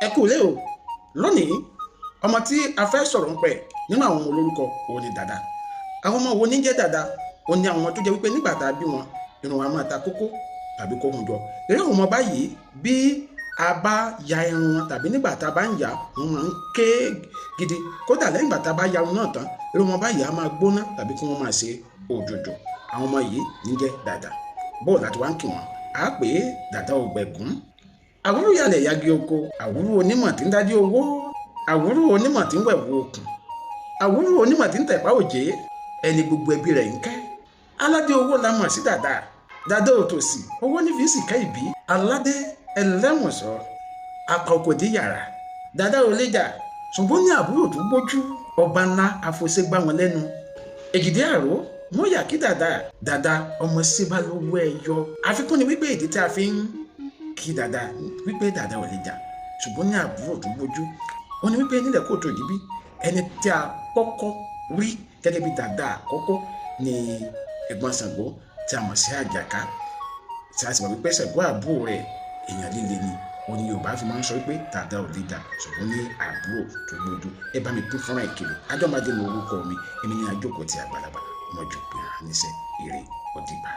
Ẹ kú ilé o. Lónìí, ọmọ tí a fẹ́ sọ̀rọ̀ ń pẹ̀ nínú àwọn ọmọ olórúkọ òun ni dàda. Àwọn ọmọ wo ní jẹ́ dàda? Òun ni àwọn ọmọ tó jẹ́ wípé nígbà tá a bí wọn, irun wa máa ta kókó tàbí kó hun jọ. Eré àwọn ọmọ báyìí, bí a bá ya irun wọn tàbí nígbà tá a bá ń yà, wọn máa ń ké gidi. Kódà lẹ́yìn ìgbà tá a bá ya irun náà tán, irun wọn báyìí á máa gbóná tàbí kí wọ́n máa ṣe òjòjò. Àwọn ọmọ yìí ní jẹ́ dàda. Bóòlù àti wá ń kì wọ́n, á pè é dàda ògbẹ̀gún. Àwúrú yàlẹ̀ yagi oko, àwúrú onímọ̀ tí ń dájú owó, àwúrú onímọ̀ tí ń wẹ̀wù okùn, àwúrú onímọ̀ tí ń tẹ̀pá òjé, ẹni gbogbo ẹbí rẹ̀ ń kẹ́. Aládé owó la mọ̀ sí dàda. Dàda òtòsí, owó ní fi sì kẹ́ ìbí. Aládé ẹlẹ́wọ̀nsọ, apá oko dí yàrá. Dàda ò lè jà, ṣùgbọ́n ní àbúrò tó gbójú, ọba ńlá àfọ̀ṣẹ gbá wọn lẹ́nu. Èjìdí àró, mo yà kí dàda. Dàda ọmọ síbá lówó ẹyọ. Àfikún ni wípé ìdí tí a fi ń kí dàda wípé dàda ò lè jà, ṣùgbọ́n ní àbúrò tó gbójú, ó ní wípé nílẹ̀ kóòtù òjìbí, ẹni tí a kọ́kọ́ rí gẹ́gẹ́ bí dàda àkọ́kọ́ ni ẹ̀gbọ́n Ṣàngó tí a mọ̀ sí Àjàká, tí a sì mọ̀ wípé Ṣàngó àbúrò rẹ̀ èèyàn líle ni. Ó ní Yorùbá fi máa ń sọ wípé dàda ò lè jà, ṣùgbọ́n ní àbúrò tó gbójú. Ẹ bá mi pín fúnra ìkiri. Ajọ́mọdé ni orúkọ mi, èmi ní àjókòó ti àgbàlagbà mọ́jú pé níṣẹ́ eré ọdìgbà.